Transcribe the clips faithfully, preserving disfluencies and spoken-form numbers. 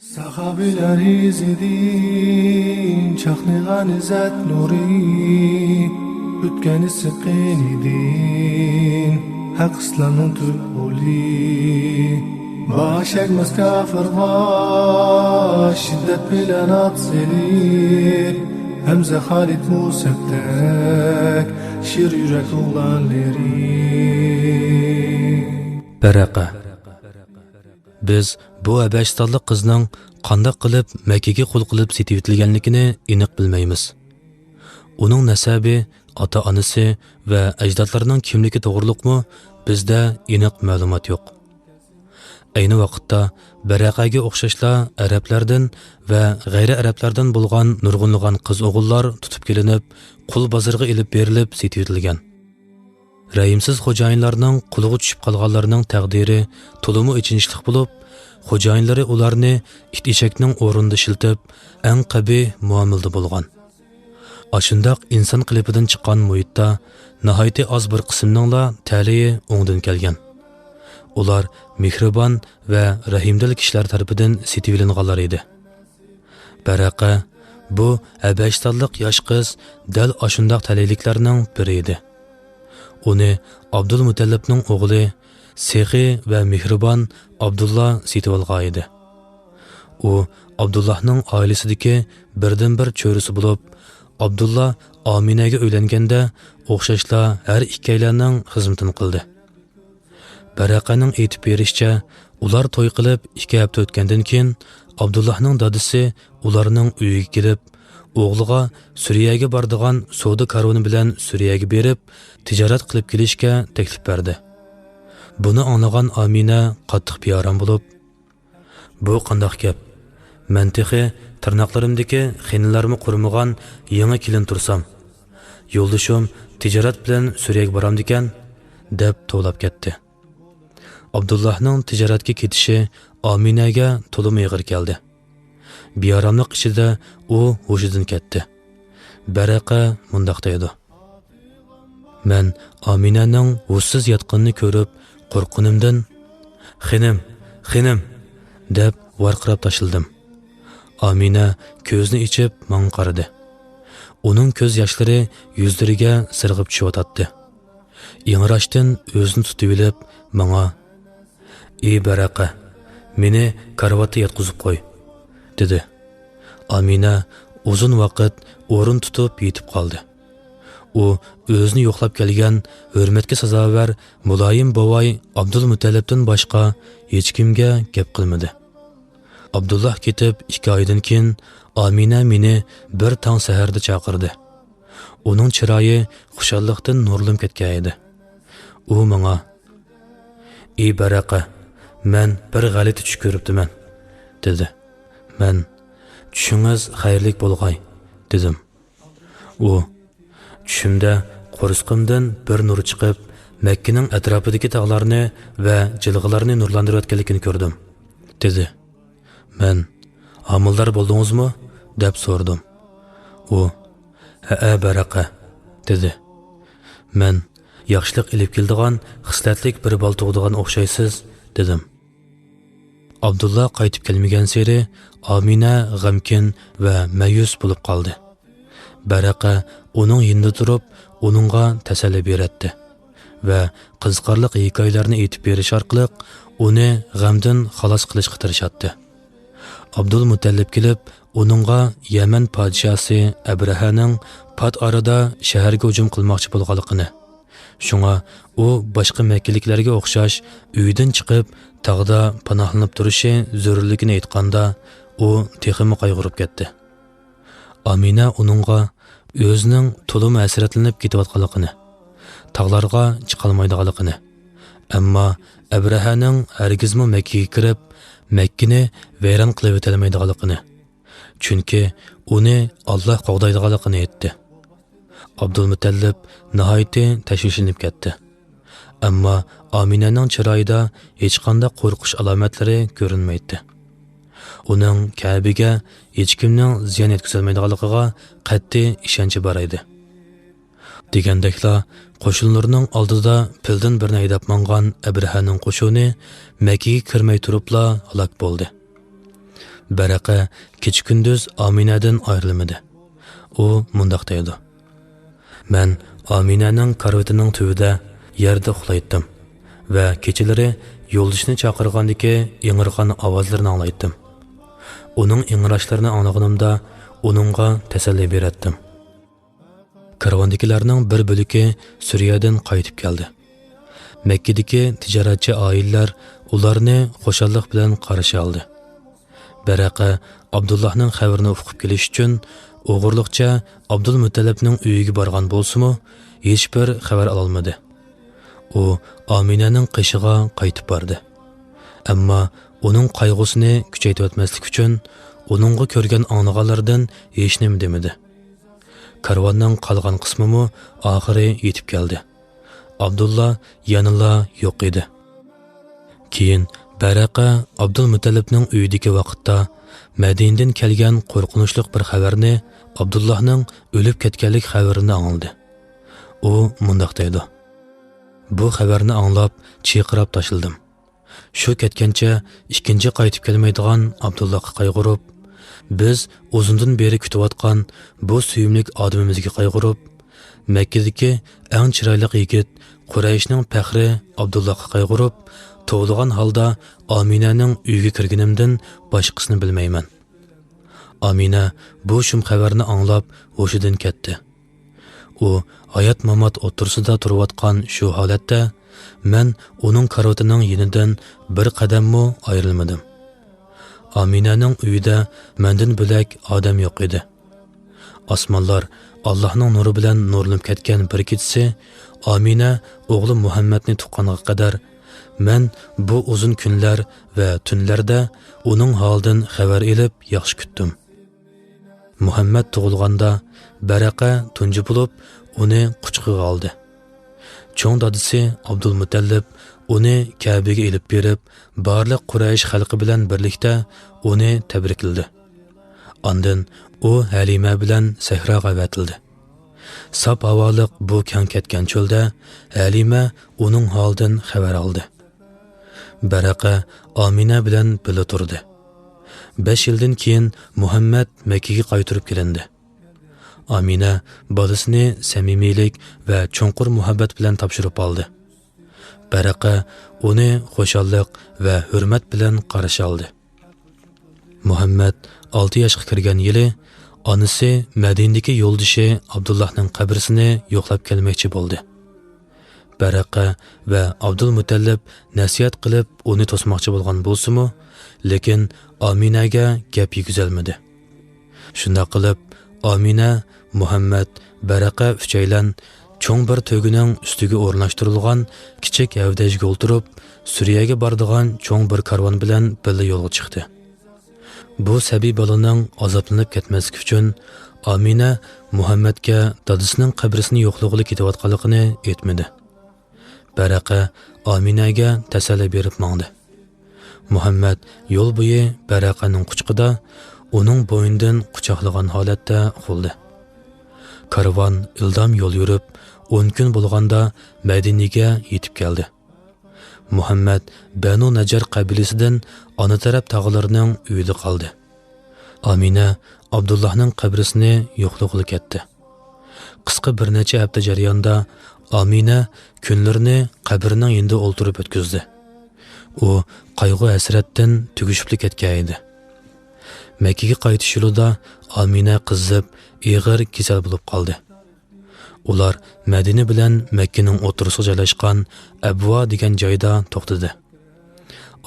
ساخاۋىلەر ئىزىدىن چاقنىغان ئىززەت نۇرى، ئۆتكەن ئىسسىق قېنىدىن ھەق ئىسلامنىڭ تۈپ غولى. باش ئەگمەس كاپىرغا شىددەت بىلەن ئات سېلىپ، ھەمزە خالىد مۇسەپدەك شىر يۈرەك ئوغلانلىرى. بەرەقە. بىز بۇ ھەبەشىستانلىق قىزنىڭ قانداق قىلىپ مەككىگە قۇل قىلىپ سېتىۋېتىلگەنلىكىنى ئېنىق بىلمەيمىز. ئۇنىڭ نەسەبى، ئاتا-ئانىسى ۋە ئەجدادلىرىنىڭ كىملىكى توغرۇلۇقمۇ بىزدە ئېنىق مەلۇمات يوق. ئەينى ۋاقىتتا بەرەقەگە ئوخشاشلا ئەرەبلەردىن ۋە غەيرىي ئەرەبلەردىن بولغان نۇرغۇنلىغان قىز-ئوغۇللار تۇتۇپ كېلىنىپ، قۇل بازىرىغا ئېلىپ بېرىلىپ سېتىۋېتىلگەن. رەھىمسىز خوجايىنلارنىڭ قولىغا چۈشۈپ قالغانلارنىڭ تەقدىرى تولىمۇ ئېچىنىشلىق بولۇپ، خوجايىنلىرى ئۇلارنى ئىت-ئېشەكنىڭ ئورنىدا ئىشلىتىپ، ئەڭ قەبىھ مۇئامىلىدە بولغان. ئاشۇنداق ئىنسان قېلىپىدىن چىققان مۇھىتتا ناھايىتى ئاز بىر قىسىمنىڭلا تەلىيى ئوڭدىن كەلگەن. ئۇلار مېھرىبان ۋە رەھىمدىل كىشىلەر تەرىپىدىن سېتىۋېلىنغانلار ئىدى. بەرەقە، بۇ ھەبەشىستانلىق ياش قىز دەل ئاشۇنداق تەلەيلىكلەرنىڭ بىرى ئىدى. ئۇنى ئابدۇلمۇتەللىپنىڭ ئوغلى، سېخىي ۋە مېھرىبان ئابدۇللا سېتىۋالغان ئىدى. ئۇ ئابدۇللانىڭ ئائىلىسىدىكى بىردىنبىر چۆرىسى بولۇپ، ئابدۇللا ئامىنەگە ئۆيلەنگەندە ئوخشاشلا ھەر ئىككىيلەننىڭ خىزمىتىنى قىلدى. بەرەقەنىڭ ئېيتىپ بېرىشىچە، ئۇلار توي قىلىپ ئىككى ھەپتە ئۆتكەندىن كېيىن، ئابدۇللانىڭ دادىسى ئۇلارنىڭ ئۆيىگە كېلىپ، ئوغلىغا سۈرىيەگە بارىدىغان سودا كارۋىنى بىلەن سۈرىيەگە بېرىپ، تىجارەت قىلىپ كېلىشكە تەكلىپ بەردى. بۇنى ئاڭلىغان ئامىنە قاتتىق بىئارام بولۇپ، «بۇ قانداق گەپ؟ مەن تېخى تىرناقلىرىمدىكى خېنىلەرمۇ قۇرۇمىغان يېڭى كېلىن تۇرسام، يولدىشىم تىجارەت بىلەن سۈرىيەگە بارامدىكەن؟» دەپ توۋلاپ كەتتى. ئابدۇللانىڭ تىجارەتكە كېتىشى ئامىنەگە تولىمۇ ئېغىر كەلدى. بىئاراملىق ئىچىدە ئۇ ھوشىدىن كەتتى. بەرەقە مۇنداق دەيدۇ: «مەن ئامىنەنىڭ ھوشسىز ياتقىنىنى كۆرۈپ قورققىنىمدىن، خېنىم، خېنىم، دەپ ۋارقىراپ تاشلىدىم.» ئامىنە كۆزىنى ئېچىپ ماڭا قارىدى. ئۇنىڭ كۆز ياشلىرى يۈزلىرىگە سىرغىپ چۈشۈۋاتاتتى. ئىڭراشتىن ئۆزىنى تۇتۇۋېلىپ ماڭا: «ئى بەرەقە، مېنى كارىۋاتتا ياتقۇزۇپ قوي»، دېدى. ئامىنە ئۇزۇن ۋاقىت ئورۇن تۇتۇپ يېتىپ قالدى. ئۇ ئۆزىنى يوقلاپ كەلگەن ھۆرمەتكە سازاۋەر مۇلايىم بوۋاي ئابدۇلمۇتەللىپتىن باشقا ھېچكىمگە گەپ قىلمىدى. ئابدۇللا كېتىپ ئىككى ئايدىن كېيىن ئامىنە مېنى بىر تاڭ سەھەردە چاقىردى. ئۇنىڭ چىرايى خۇشاللىقتىن نۇرلىنىپ كەتكەن ئىدى. ئۇ ماڭا: «ئى بەرەقە، مەن بىر غەلىتە چۈش كۆرۈپتىمەن»، دېدى. مەن: «چۈشىڭىز خەيرلىك بولغاي»، دېدىم. ئۇ: «چۈشۈمدە قورسىقىمدىن بىر نۇر چىقىپ، مەككىنىڭ ئەتراپىدىكى تاغلارنى ۋە جىلغىلارنى نۇرلاندۇرۇۋەتكەنلىكىنى كۆردۈم»، دېدى. مەن: «ھامىلىدار بولدىڭىزمۇ؟» دەپ سورىدىم. ئۇ: «ھەئە، بەرەقە»، دېدى. مەن: «ياخشىلىق ئېلىپ كېلىدىغان خىسلەتلىك بىر بالا تۇغىدىغان ئوخشايسىز»، دېدىم. ئابدۇللا قايتىپ كەلمىگەنسېرى ئامىنە غەمكىن ۋە مەيۈس بولۇپ قالدى. بەرەقە ئۇنىڭ يېنىدا تۇرۇپ، ئۇنىڭغا تەسەللى بېرەتتى ۋە قىزىقارلىق ھېكايىلەرنى ئېيتىپ بېرىش ئارقىلىق ئۇنى غەمدىن خالاس قىلىشقا تىرىشاتتى. ئابدۇلمۇتەللىپ كېلىپ، ئۇنىڭغا يەمەن پادىشاھى ئەبرەھەنىڭ پات ئارىدا شەھەرگە ھۇجۇم قىلماقچى بولغانلىقىنى، شۇڭا ئۇ باشقا مەككىلىكلەرگە ئوخشاش ئۆيىدىن چىقىپ، تاغدا پاناھلىنىپ تۇرۇشى زۆرۈرلۈكىنى ئېيتقاندا، ئۇ تېخىمۇ قايغۇرۇپ كەتتى. ئامىنە ئۇنىڭغا ئۆزىنىڭ تولىمۇ ھەسرەتلىنىپ كېتىۋاتقانلىقىنى، تاغلارغا چىقالمايدىغانلىقىنى، ئەمما ئەبرەھەنىڭ ھەرگىزمۇ مەككىگە كىرىپ، مەككىنى ۋەيران قىلىۋېتەلمەيدىغانلىقىنى، چۈنكى ئۇنى ئاللا قوغدايدىغانلىقىنى ئېيتتى. ئابدۇلمۇتەللىپ ناھايىتى تەشۋىشلىنىپ كەتتى. ئەمما ئامىنەنىڭ چىرايىدا ھېچقانداق قورقۇش ئالامەتلىرى كۆرۈنمەيتتى. ئۇنىڭ كەبىگە ھېچكىمنىڭ زىيان يەتكۈزەلمەيدىغانلىقىغا قەتئىي ئىشەنچى بار ئىدى. دېگەندەكلا، قوشۇنلىرىنىڭ ئالدىدا پىلدىن بىرنى ھەيدەپ ماڭغان ئەبرەھەنىڭ قوشۇنى مەككىگە كىرمەي تۇرۇپلا ھالاك بولدى. بەرەقە كېچە-كۈندۈز ئامىنەدىن ئايرىلمىدى. ئۇ مۇنداق دەيدۇ: مەن ئامىنەنىڭ كارىۋىتىنىڭ تۈۋىدە يەردە ئۇخلايتتىم ۋە كېچىلىرى يولدىشىنى چاقىرغاندىكى ئىڭرىغان ئاۋازلىرىنى ئاڭلايتتىم. ئۇنىڭ ئىڭراشلىرىنى ئاڭلىغىنىمدا ئۇنىڭغا تەسەللى بېرەتتىم. كارۋاندىكىلەرنىڭ بىر بۆلىكى سۈرىيەدىن قايتىپ كەلدى. مەككىدىكى تىجارەتچى ئائىلىلەر ئۇلارنى خۇشاللىق بىلەن قارشى ئالدى. بەرەقە ئابدۇللاھنىڭ خەۋىرىنى ئۇقۇپ كېلىش ئۈچۈن ئوغرىلىقچە ئابدۇلمۇتەللىپنىڭ ئۆيىگە بارغان بولسىمۇ، ھېچبىر خەۋەر ئالالمىدى. ئۇ ئامىنەنىڭ قېشىغا قايتىپ باردى. ئەمما ئۇنىڭ قايغۇسىنى كۈچەيتىۋەتمەسلىك ئۈچۈن، ئۇنىڭغا كۆرگەن ئاڭلىغانلىرىدىن ھېچنېمە دېمىدى. كارۋاننىڭ قالغان قىسمىمۇ ئاخىرى يېتىپ كەلدى. ئابدۇللا يەنىلا يوق ئىدى. كېيىن بەرەقە ئابدۇلمۇتەللىپنىڭ ئۆيىدىكى ۋاقىتتا مەدىنىدىن كەلگەن قورقۇنچلۇق بىر خەۋەرنى، ئابدۇللاھنىڭ ئۆلۈپ كەتكەنلىك خەۋىرىنى ئاڭلىدى. ئۇ مۇنداق دەيدۇ: بۇ خەۋەرنى ئاڭلاپ چىرقىراپ تاشلىدىم. شۇ كەتكەنچە ئىككىنچى قايتىپ كەلمەيدىغان ئابدۇللاغا قايغۇرۇپ، بىز ئۇزۇندىن بېرى كۈتۈۋاتقان بۇ سۆيۈملۈك ئادىمىمىزگە قايغۇرۇپ، مەككىدىكى ئەڭ چىرايلىق يىگىت، قۇرەيشنىڭ پەخرى ئابدۇللاغا قايغۇرۇپ، توۋلىغان ھالدا ئامىنەنىڭ ئۆيىگە كىرگىنىمدىن باشقىسىنى بىلمەيمەن. ئامىنە بۇ شۇم خەۋەرنى ئاڭلاپ ھوشىدىن كەتتى. ئۇ ھايات-مامات ئوتتۇرىسىدا تۇرۇۋاتقان شۇ ھالەتتە، مەن ئۇنىڭ كارىۋىتىنىڭ يېنىدىن بىر قەدەممۇ ئايرىلمىدىم. ئامىنەنىڭ ئۆيىدە مەندىن بۆلەك ئادەم يوق ئىدى. ئاسمانلار ئاللاھنىڭ نۇرى بىلەن نۇرلىنىپ كەتكەن بىر كېچىسى، ئامىنە ئوغلۇم مۇھەممەدنى تۇغقانغا قەدەر، مەن بۇ ئۇزۇن كۈنلەر ۋە تۈنلەردە ئۇنىڭ ھالىدىن خەۋەر ئېلىپ ياخشى كۈتتۈم. مۇھەممەد تۇغۇلغاندا، بەرەقە تۇنجى بولۇپ ئۇنى قۇچىقىغا ئالدى. چوڭ دادىسى ئابدۇلمۇتەللىپ ئۇنى كەبىگە ئېلىپ بېرىپ، بارلىق قۇرەيش خەلقى بىلەن بىرلىكتە ئۇنى تەبرىكلىدى. ئاندىن ئۇ ھەلىمە بىلەن سەھراغا ئەۋەتىلدى. ساپ ھاۋالىق بۇ كەڭ كەتكەن چۆلدە ھەلىمە ئۇنىڭ ھالىدىن خەۋەر ئالدى. بەرەقە ئامىنە بىلەن بىللە تۇردى. بەش يىلدىن كېيىن مۇھەممەد مەككىگە قايتۇرۇپ كېلىندى. ئامىنە بالىسىنى سەمىمىيلىك ۋە چوڭقۇر مۇھەببەت بىلەن تاپشۇرۇپ ئالدى. بەرەقە ئۇنى خۇشاللىق ۋە ھۆرمەت بىلەن قارشى ئالدى. مۇھەممەد ئالتە ياشقا كىرگەن يىلى ئانىسى مەدىنىدىكى يولدىشى ئابدۇللاھنىڭ قەبرىسىنى يوقلاپ كەلمەكچى بولدى. بەرەقە ۋە ئابدۇلمۇتەللىپ نەسىھەت قىلىپ ئۇنى توسماقچى بولغان بولسىمۇ، لېكىن ئامىنەگە گەپ يېگۈزەلمىدى. شۇنداق قىلىپ، ئامىنە، مۇھەممەد، بەرەقە ئۈچەيلەن چوڭ بىر تۆگىنىڭ ئۈستىگە ئورۇنلاشتۇرۇلغان كىچىك ھەۋدەيگە ئولتۇرۇپ، سۈرىيەگە بارىدىغان چوڭ بىر كارۋان بىلەن بىللە يولغا چىقتى. بۇ سەبىي بالىنىڭ ئازابلىنىپ كەتمەسلىكى ئۈچۈن، ئامىنە مۇھەممەدكە دادىسىنىڭ قەبرىسىنى يوقلىغىلى كېتىۋاتقانلىقىنى ئېيتمىدى. بەرەقە ئامىنەگە تەسەللى بېرىپ ماڭدى. مۇھەممەد يول بويى بەرەقەنىڭ قۇچىقىدا ئۇنىڭ بوينىدىن قۇچاقلىغان ھالەتتە ئۇخلىدى. كارۋان ئىلدام يول يۈرۈپ، ئون كۈن بولغاندا مەدىنىگە يېتىپ كەلدى. مۇھەممەد بەنۇ نەججار قەبىلىسىدىن ئانا تەرەپ تاغىلىرىنىڭ ئۆيىدە قالدى. ئامىنە ئابدۇللاھنىڭ قەبرىسىنى يوقلىغىلى كەتتى. قىسقا بىر نەچچە ھەپتە جەريانىدا ئامىنە كۈنلىرىنى قەبرىنىڭ يېنىدا ئولتۇرۇپ ئۆتكۈزدى. ئۇ قايغۇ-ھەسرەتتىن تۈگىشىپلا كەتكەن ئىدى. مەككىگە قايتىش يولىدا ئامىنە قىزىپ، ئېغىر كېسەل بولۇپ قالدى. ئۇلار مەدىنە بىلەن مەككىنىڭ ئوتتۇرىسىغا جايلاشقان ئەبۋا دېگەن جايدا توختىدى.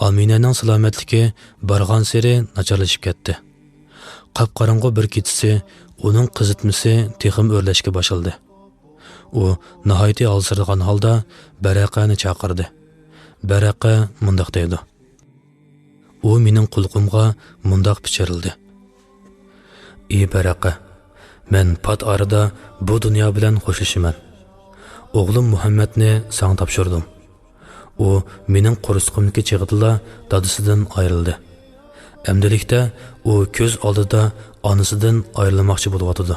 ئامىنەنىڭ سالامەتلىكى بارغانسېرى ناچارلىشىپ كەتتى. قاپقاراڭغۇ بىر كېچىسى ئۇنىڭ قىزىتمىسى تېخىمۇ ئۆرلەشكە باشلىدى. ئۇ ناھايىتى ھالسىرىغان ھالدا بەرەقەنى چاقىردى. بەرەقە مۇنداق دەيدۇ: ئۇ مېنىڭ قۇلىقىمغا مۇنداق پىچىرلىدى: ئى بەرەقە، مەن پات ئارىدا بۇ دۇنيا بىلەن خوشلىشىمەن. ئوغلۇم مۇھەممەدنى ساڭا تاپشۇردۇم. ئۇ مېنىڭ قورسىقىمدىكى چېغىدىلا دادىسىدىن ئايرىلدى. ئەمدىلىكتە ئۇ كۆز ئالدىدا ئانىسىدىن ئايرىلماقچى بولۇۋاتىدۇ.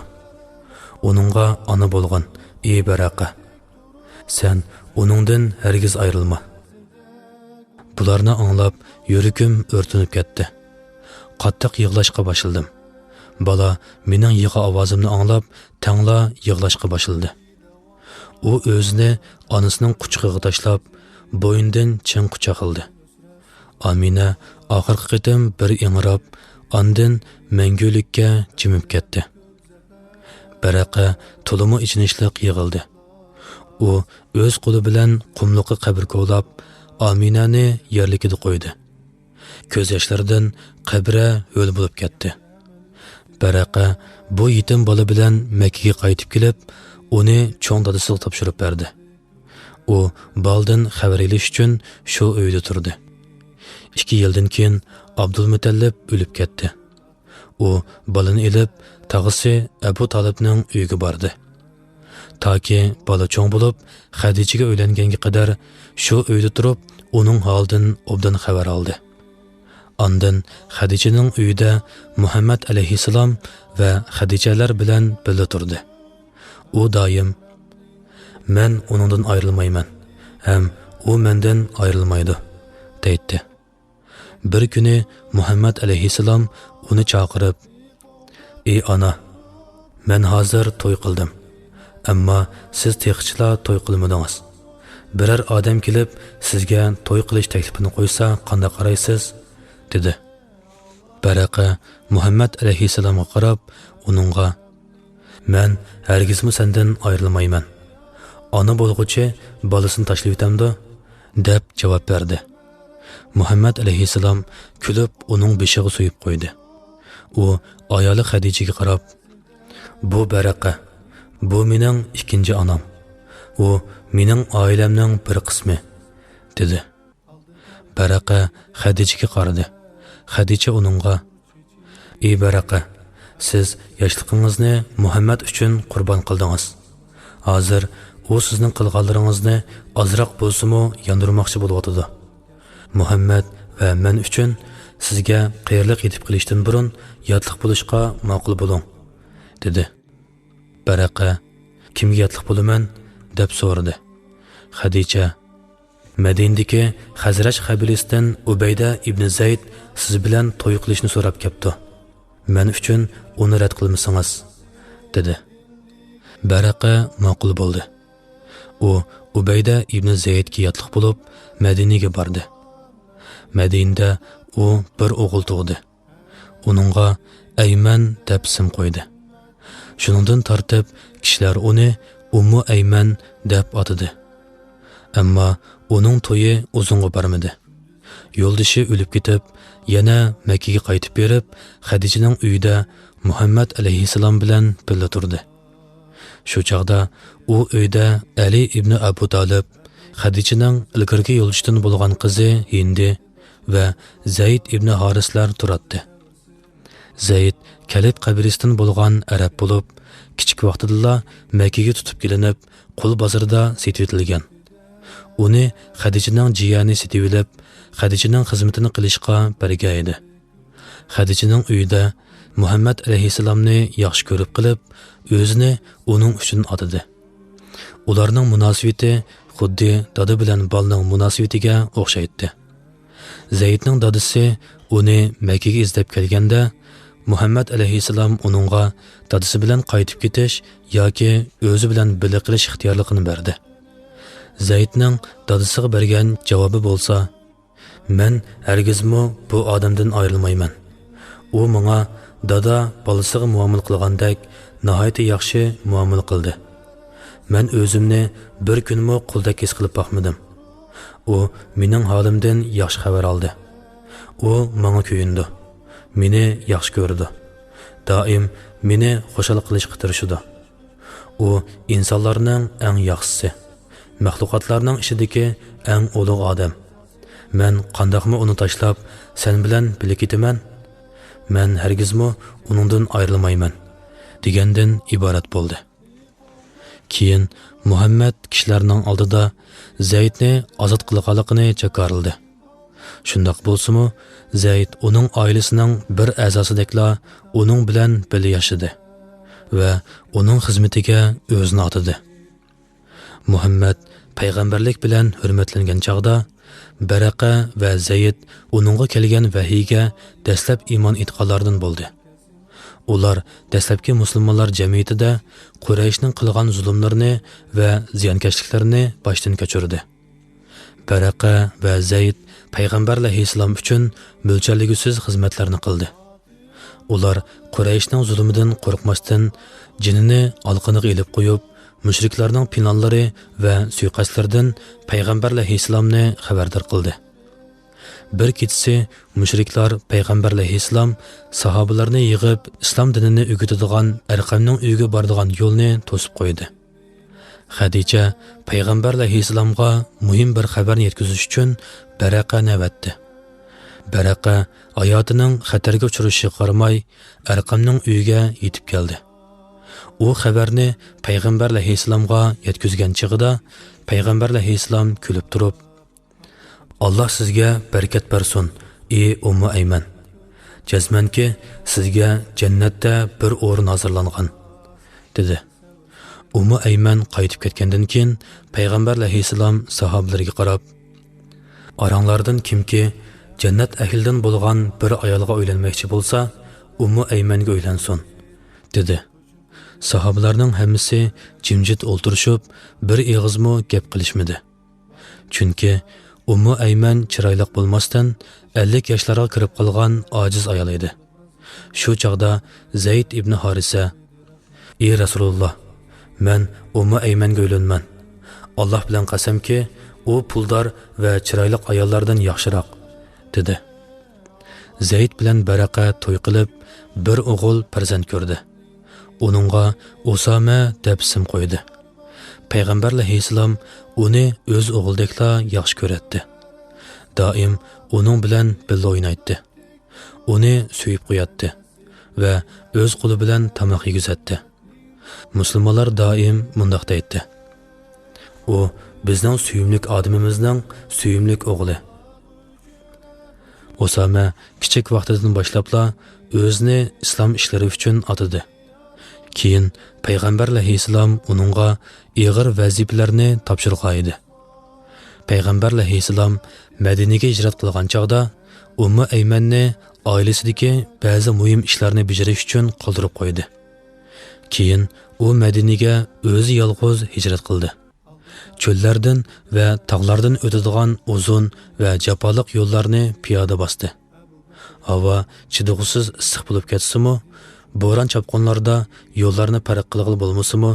ئۇنىڭغا ئانا بولغىن، ئى بەرەقە. سەن ئۇنىڭدىن ھەرگىز ئايرىلما. بۇلارنى ئاڭلاپ، يۈرىكىم ئۆرتىنىپ كەتتى. قاتتىق يىغلاشقا باشلىدىم. بالا مېنىڭ يىغا ئاۋازىمنى ئاڭلاپ، تەڭلا يىغلاشقا باشلىدى. ئۇ ئۆزىنى ئانىسىنىڭ قۇچىقىغا تاشلاپ، بوينىدىن چىڭ قۇچاقلىدى. ئامىنە ئاخىرقى قېتىم بىر ئىڭراپ، ئاندىن مەڭگۈلۈككە جىمىپ كەتتى. بەرەقە تولىمۇ ئېچىنىشلىق يىغلىدى. ئۇ ئۆز قولى بىلەن قۇملۇققا قەبرە كولاپ، ئامىنەنى يەرلىكىدە قويدى. كۆز ياشلىرىدىن قەبرە ھۆل بولۇپ كەتتى. بەرەقە بۇ يېتىم بالا بىلەن مەككىگە قايتىپ كېلىپ، ئۇنى چوڭ دادىسىغا تاپشۇرۇپ بەردى. ئۇ بالىدىن خەۋەر ئېلىش ئۈچۈن شۇ ئۆيدە تۇردى. ئىككى يىلدىن كېيىن ئابدۇلمۇتەللىپ ئۆلۈپ كەتتى. ئۇ بالىنى ئېلىپ، تاغىسى ئەبۇ تالىپنىڭ ئۆيىگە باردى. تاكى بالا چوڭ بولۇپ، خەدىچىگە ئۆيلەنگەنگە قەدەر شۇ ئۆيدە تۇرۇپ، ئۇنىڭ ھالىدىن ئوبدان خەۋەر ئالدى. ئاندىن خەدىچىنىڭ ئۆيىدە مۇھەممەد ئەلەيھىسسالام ۋە خەدىچەلەر بىلەن بىللە تۇردى. ئۇ دائىم، «مەن ئۇنىڭدىن ئايرىلمايمەن ھەم ئۇ مەندىن ئايرىلمايدۇ» دەيتتى. بىر كۈنى مۇھەممەد ئەلەيھىسسالام ئۇنى چاقىرىپ، «ئى ئانا، مەن ھازىر توي قىلدىم، ئەمما سىز تېخىچىلا توي قىلمىدىڭىز. بىرەر ئادەم كېلىپ سىزگە توي قىلىش تەكلىپىنى قويسا قانداق قارايسىز؟» دېدى. بەرەقە مۇھەممەد ئەلەيھىسسالامغا قاراپ ئۇنىڭغا، «مەن ھەرگىزمۇ سەندىن ئايرىلمايمەن. ئانا بولغۇچى بالىسىنى تاشلىۋېتەمدۇ؟» دەپ جاۋاب بەردى. مۇھەممەد ئەلەيھىسسالام كۈلۈپ ئۇنىڭ بېشىغا سۆيۈپ قويدى. ئۇ ئايالى خەدىچىگە قاراپ، «بۇ بەرەقە، بۇ مېنىڭ ئىككىنچى ئانام. ئۇ مېنىڭ ئائىلەمنىڭ بىر قىسمى» دېدى. بەرەقە خەدىچىگە قارىدى. خەدىچە ئۇنىڭغا، «ئى بەرەقە، سىز ياشلىقىڭىزنى مۇھەممەد ئۈچۈن قۇربان قىلدىڭىز. ھازىر ئۇ سىزنىڭ قىلغانلىرىڭىزنى ئازراق بولسىمۇ ياندۇرماقچى بولۇۋاتىدۇ. مۇھەممەد ۋە مەن ئۈچۈن سىزگە قېرىلىق يېتىپ قېلىشتىن بۇرۇن ياتلىق بولۇشقا ماقۇل بولۇڭ» دېدى. بەرەقە، «كىمگە ياتلىق بولىمەن؟» دەپ سورىدى. خەدىچە، «مەدىنىدىكى خەزرەج قەبىلىسىدىن ئۇبەيدە ئىبنى زەيد سىز بىلەن توي قىلىشنى سوراپ كەپتۇ. مەن ئۈچۈن ئۇنى رەت قىلمىسىڭىز» دېدى. بەرەقە ماقۇل بولدى. ئۇ ئۇبەيدە ئىبنى زەيدكە ياتلىق بولۇپ، مەدىنىگە باردى. مەدىنىدە ئۇ بىر ئوغۇل تۇغدى. ئۇنىڭغا ئەيمەن دەپ ئىسىم قويدى. شۇنىڭدىن تارتىپ كىشىلەر ئۇنى ئۇممۇ ئەيمەن دەپ ئاتىدى. ئەمما ئۇنىڭ تويى ئۇزۇنغا بارمىدى. يولدىشى ئۆلۈپ كېتىپ، يەنە مەككىگە قايتىپ بېرىپ، خەدىچىنىڭ ئۆيىدە مۇھەممەد ئەلەيھىسسالام بىلەن بىللە تۇردى. شۇ چاغدا ئۇ ئۆيدە ئەلى ئىبنى ئەبۇ تالىپ، خەدىچىنىڭ ئىلگىرىكى يولدىشىدىن بولغان قىزى ھىندى ۋە زەيد ئىبنى ھارىسلار تۇراتتى. زەيد كەلب قەبىلىسىدىن بولغان ئەرەب بولۇپ، كىچىك ۋاقتىدىلا مەككىگە تۇتۇپ كېلىنىپ، قۇل بازىرىدا سېتىۋېتىلگەن. ئۇنى خەدىچىنىڭ جىيەنى سېتىۋېلىپ، خەدىچىنىڭ خىزمىتىنى قىلىشقا بەرگەن ئىدى. خەدىچىنىڭ ئۆيىدە مۇھەممەد ئەلەيھىسسالامنى ياخشى كۆرۈپ قېلىپ، ئۆزىنى ئۇنىڭ ئۈچۈن ئاتىدى. ئۇلارنىڭ مۇناسىۋىتى خۇددى دادا بىلەن بالىنىڭ مۇناسىۋىتىگە ئوخشايتتى. زەيدنىڭ دادىسى ئۇنى مەككىگە ئىزدەپ كەلگەندە، مۇھەممەد ئەلەيھىسسالام ئۇنىڭغا دادىسى بىلەن قايتىپ كېتىش ياكى ئۆزى بىلەن بىللە قېلىش ئىختىيارلىقىنى بەردى. زەيدنىڭ دادىسىغا بەرگەن جاۋابى بولسا، «مەن ھەرگىزمۇ بۇ ئادەمدىن ئايرىلمايمەن. ئۇ ماڭا دادا بالىسىغا مۇئامىلە قىلغاندەك ناھايىتى ياخشى مۇئامىلە قىلدى. مەن ئۆزۈمنى بىر كۈنمۇ قۇلدەك ھېس قىلىپ باقمىدىم. ئۇ مېنىڭ ھالىمدىن ياخشى خەۋەر ئالدى. ئۇ ماڭا كۆيۈنىدۇ، مېنى ياخشى كۆرىدۇ. دائىم مېنى خۇشال قىلىشقا تىرىشىدۇ. ئۇ ئىنسانلارنىڭ ئەڭ ياخشىسى، مەخلۇقاتلارنىڭ ئىچىدىكى ئەڭ ئۇلۇغ ئادەم. مەن قانداقمۇ ئۇنى تاشلاپ، سەن بىلەن بىللە كېتىمەن؟ مەن ھەرگىزمۇ ئۇنىڭدىن ئايرىلمايمەن» دېگەندىن ئىبارەت بولدى. كېيىن مۇھەممەد كىشىلەرنىڭ ئالدىدا زەيدنى ئازاد قىلغانلىقىنى جاكارلىدى. شۇنداق بولسىمۇ، زەيد ئۇنىڭ ئائىلىسىنىڭ بىر ئەزاسىدەكلا ئۇنىڭ بىلەن بىللە ياشىدى ۋە ئۇنىڭ خىزمىتىگە ئۆزىنى ئاتىدى. مۇھەممەد پەيغەمبەرلىك بىلەن ھۆرمەتلەنگەن چاغدا، بەرەقە ۋە زەيد ئۇنىڭغا كەلگەن ۋەھىيگە دەسلەپ ئىمان ئېيتقانلاردىن بولدى. ئۇلار دەسلەپكى مۇسۇلمانلار جەمئىيىتىدە قۇرەيشنىڭ قىلغان زۇلۇملىرىنى ۋە زىيانكەشلىكلىرىنى باشتىن كەچۈردى. بەرەقە ۋە زەيد پەيغەمبەر ئەلەيھىسسالام ئۈچۈن مۆلچەرلىگۈسىز خىزمەتلەرنى قىلدى. ئۇلار قۇرەيشنىڭ زۇلۇمىدىن قورقماستىن، جېنىنى ئالىقىنىغا ئېلىپ قويۇپ، مۇشرىكلارنىڭ پىلانلىرى ۋە سۇيىقەستلىرىدىن پەيغەمبەر ئەلەيھىسسالامنى خەۋەردار قىلدى. بىر كېچىسى مۇشرىكلار پەيغەمبەر ئەلەيھىسسالام ساھابىلەرنى يىغىپ، ئىسلام دىنىنى ئۆگىتىدىغان ئەرقەمنىڭ ئۆيىگە بارىدىغان يولنى توسۇپ قويدى. خەدىچە پەيغەمبەر ئەلەيھىسسالامغا مۇھىم بىر خەۋەرنى يەتكۈزۈش ئۈچۈن بەرەقەنى ئەۋەتتى. بەرەقە ھاياتىنىڭ خەتەرگە ئۇچرىشىغا قارىماي، ئەرقەمنىڭ ئۆيىگە يېتىپ كەلدى. ئۇ خەۋەرنى پەيغەمبەر ئەلەيھىسسالامغا يەتكۈزگەن چېغىدا، پەيغەمبەر ئەلەيھىسسالام كۈلۈپ تۇرۇپ، «ئاللا سىزگە بەرىكەت بەرسۇن، ئى ئۇممۇ ئەيمەن. جەزمەنكى، سىزگە جەننەتتە بىر ئورۇن ھازىرلانغان»، دېدى. ئۇممۇ ئەيمەن قايتىپ كەتكەندىن كېيىن، پەيغەمبەر ئەلەيھىسسالام ساھابىلىرىگە قاراپ، «ئاراڭلاردىن كىمكى جەننەت ئەھلىدىن بولغان بىر ئايالغا ئۆيلەنمەكچى بولسا، ئۇممۇ ئەيمەنگە ئۆيلەنسۇن»، دېدى. ساھابىلەرنىڭ ھەممىسى جىمجىت ئولتۇرۇشۇپ، بىر ئېغىزمۇ گەپ قىلىشمىدى. چۈنكى ئۇممۇ ئەيمەن چىرايلىق بولماستىن، ئەللىك ياشلارغا كىرىپ قالغان ئاجىز ئايال ئىدى. شۇ چاغدا زەيد ئىبنى ھارىسە، «ئى رەسۇلۇللا، مەن ئۇممۇ ئەيمەنگە ئۆيلىنىمەن. ئاللا بىلەن قەسەمكى، ئۇ پۇلدار ۋە چىرايلىق ئاياللاردىن ياخشىراق»، دېدى. زەيد بىلەن بەرەقە توي قىلىپ، بىر ئوغۇل پەرزەنت كۆردى. ئۇنىڭغا ئۇسامە دەپ ئىسىم قويدى. پەيغەمبەر ئەلەيھىسسالام ئۇنى ئۆز ئوغلىدەكلا ياخشى كۆرەتتى. دائىم ئۇنىڭ بىلەن بىللە ئوينايتتى. ئۇنى سۆيۈپ قوياتتى ۋە ئۆز قولى بىلەن تاماق يېگۈزەتتى. مۇسۇلمانلار دائىم مۇنداق دەيتتى: «ئۇ بىزنىڭ سۆيۈملۈك ئادىمىمىزنىڭ سۆيۈملۈك ئوغلى.» ئۇسامە كىچىك ۋاقتىدىن باشلاپلا ئۆزىنى ئىسلام ئىشلىرى ئۈچۈن ئاتىدى. كېيىن پەيغەمبەر ئەلەيھىسسالام ئۇنىڭغا ئېغىر ۋەزىپىلەرنى تاپشۇرغان ئىدى. پەيغەمبەر ئەلەيھىسسالام مەدىنىگە ھىجرەت قىلغان چاغدا، ئۇممۇ ئەيمەننى ئائىلىسىدىكى بەزى مۇھىم ئىشلارنى بېجىرىش ئۈچۈن قالدۇرۇپ قويدى. كېيىن ئۇ مەدىنىگە ئۆزى يالغۇز ھىجرەت قىلدى. چۆللەردىن ۋە تاغلاردىن ئۆتىدىغان ئۇزۇن ۋە جاپالىق يوللارنى پىيادە باستى. ھاۋا چىدىغۇسىز ئىسسىق بولۇپ كەتسىمۇ، بوران-چاپقۇنلاردا يوللارنى پەرق قىلغىلى بولمىسىمۇ،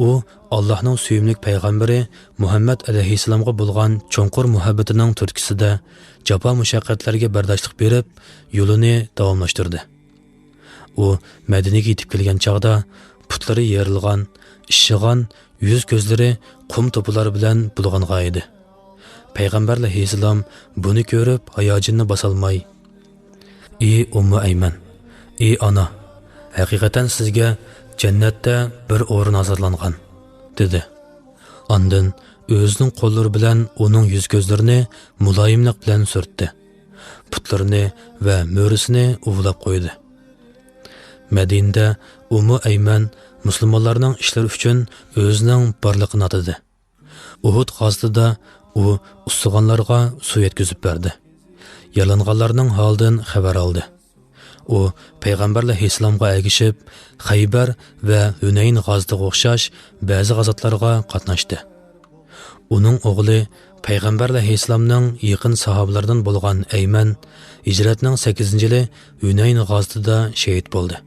ئۇ ئاللاھنىڭ سۆيۈملۈك پەيغەمبىرى مۇھەممەد ئەلەيھىسسالامغا بولغان چوڭقۇر مۇھەببىتىنىڭ تۈرتكىسىدە جاپا-مۇشەققەتلەرگە بەرداشلىق بېرىپ، يولىنى داۋاملاشتۇردى. ئۇ مەدىنىگە يېتىپ كەلگەن چاغدا پۇتلىرى يېرىلغان، ئىششىغان، يۈز-كۆزلىرى قۇم توپىلار بىلەن بۇلغانغان ئىدى. پەيغەمبەر ئەلەيھىسسالام بۇنى كۆرۈپ ھاياجىنىنى باسالماي، «ئى ئۇممۇ ئەيمەن، ئى ئانا، ھەقىقەتەن سىزگە جەننەتتە بىر ئورۇن ھازىرلانغان»، دېدى. ئاندىن ئۆزىنىڭ قوللىرى بىلەن ئۇنىڭ يۈز-كۆزلىرىنى مۇلايىملىق بىلەن سۈرتتى. پۇتلىرىنى ۋە مۈرىسىنى ئۇۋىلاپ قويدى. مەدىنىدە ئۇممۇ ئەيمەن مۇسۇلمانلارنىڭ ئىشلىرى ئۈچۈن ئۆزىنىڭ بارلىقىنى ئاتىدى. ئۇھۇد غازىتىدا ئۇ ئۇسسىغانلارغا سۇ يەتكۈزۈپ بەردى. يارىلانغانلارنىڭ ھالىدىن خەۋەر ئالدى. ئۇ پەيغەمبەر ئەلەيھىسسالامغا ئەگىشىپ، خەيبەر ۋە ھۈنەين غازىتىغا ئوخشاش بەزى غازاتلارغا قاتناشتى. ئۇنىڭ ئوغلى پەيغەمبەر ئەلەيھىسسالامنىڭ يېقىن ساھابىلىرىدىن بولغان ئەيمەن ھىجرەتنىڭ سەككىزىنچى يىلى ھۈنەين غازىتىدا شېھىت بولدى.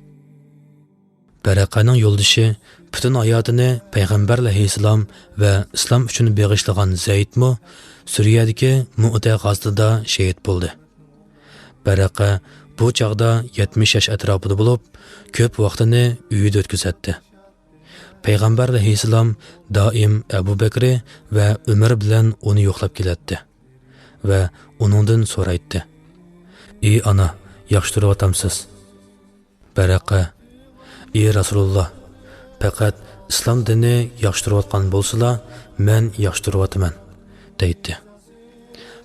بەرەقەنىڭ يولدىشى، پۈتۈن ھاياتىنى پەيغەمبەر ئەلەيھىسسالام ۋە ئىسلام ئۈچۈن بېغىشلىغان زەيدمۇ سۈرىيەدىكى مۇئتە غازىتىدا شېھىت بولدى. بەرەقە بۇ چاغدا يەتمىش ياش ئەتراپىدا بولۇپ، كۆپ ۋاقتىنى ئۆيىدە ئۆتكۈزەتتى. پەيغەمبەر ئەلەيھىسسالام دائىم ئەبۇ بەكرى ۋە ئۆمەر بىلەن ئۇنى يوقلاپ كېلەتتى ۋە ئۇنىڭدىن سورايتتى: «ئى ئانا، ياخشى تۇرۇۋاتامسىز؟» بەرەقە: «ئى رەسۇلۇللا، پەقەت ئىسلام دىنى ياخشى تۇرۇۋاتقان بولسىلا، مەن ياخشى تۇرۇۋاتىمەن» دەيتتى.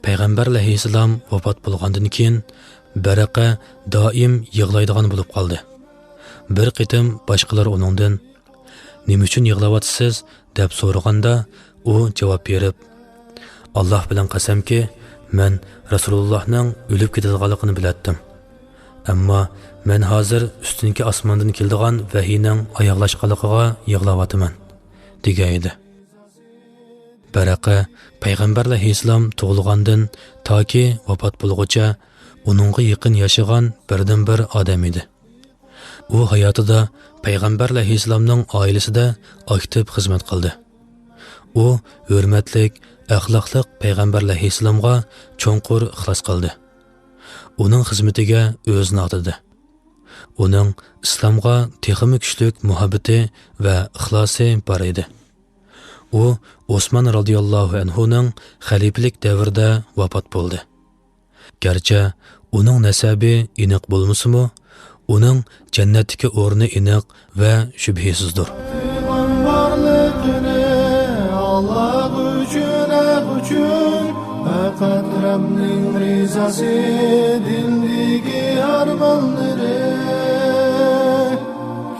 پەيغەمبەر ئەلەيھىسسالام ۋاپات بولغاندىن كېيىن، بەرەقە دائىم يىغلايدىغان بولۇپ قالدى. بىر قېتىم باشقىلار ئۇنىڭدىن: «نېمە ئۈچۈن يىغلاۋاتىسىز؟» دەپ سورىغاندا، ئۇ جاۋاب بېرىپ: «ئاللا بىلەن قەسەمكى، مەن رەسۇلۇللاھنىڭ ئۆلۈپ كېتىدىغانلىقىنى بىلەتتىم. ئەمما مەن ھازىر ئۈستۈنكى ئاسماندىن كېلىدىغان ۋەھىينىڭ ئاياغلاشقانلىقىغا يىغلاۋاتىمەن، دېگەن ئىدى. بەرەقە پەيغەمبەر ئەلەيھىسسالام تۇغۇلغاندىن تاكى ۋاپات بولغۇچە ئۇنىڭغا يېقىن ياشىغان بىردىنبىر ئادەم ئىدى. ئۇ ھاياتىدا پەيغەمبەر ئەلەيھىسسالامنىڭ ئائىلىسىدە ئاكتىپ خىزمەت قىلدى. ئۇ ھۆرمەتلىك، ئەخلاقلىق پەيغەمبەر ئەلەيھىسسالامغا چوڭقۇر ئىخلاس قىلدى. ئۇنىڭ خىزمىتىگە ئۆزىنى ئاتىدى. ئۇنىڭ ئىسلامغا تېخىمۇ كۈچلۈك مۇھەببىتى ۋە ئىخلاسى بار ئىدى. ئۇ ئوسمان رازىياللاھۇ ئەنھۇنىڭ خەلىپىلىك دەۋرىدە ۋاپات بولدى. گەرچە ئۇنىڭ نەسەبى ئېنىق بولمىسىمۇ، ئۇنىڭ جەننەتتىكى ئورنى ئېنىق ۋە شۈبھىسىزدۇر. پەيغەمبەرلىكىنى ئاللاھ ئۈچۈن، ھەق ئۈچۈن، پەقەت رەبنىڭ رىزاسى، دىندىكى ئارمانلىرى.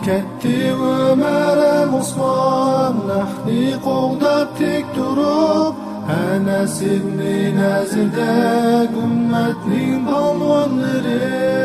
كەتتى ئۆمەر ھەم ئوسمان، ھەقنى قوغداپ تىك تۇرۇپ، ئەنەس ئىبنى نەزىردەك ئۈممەتنىڭ پالۋانلىرى.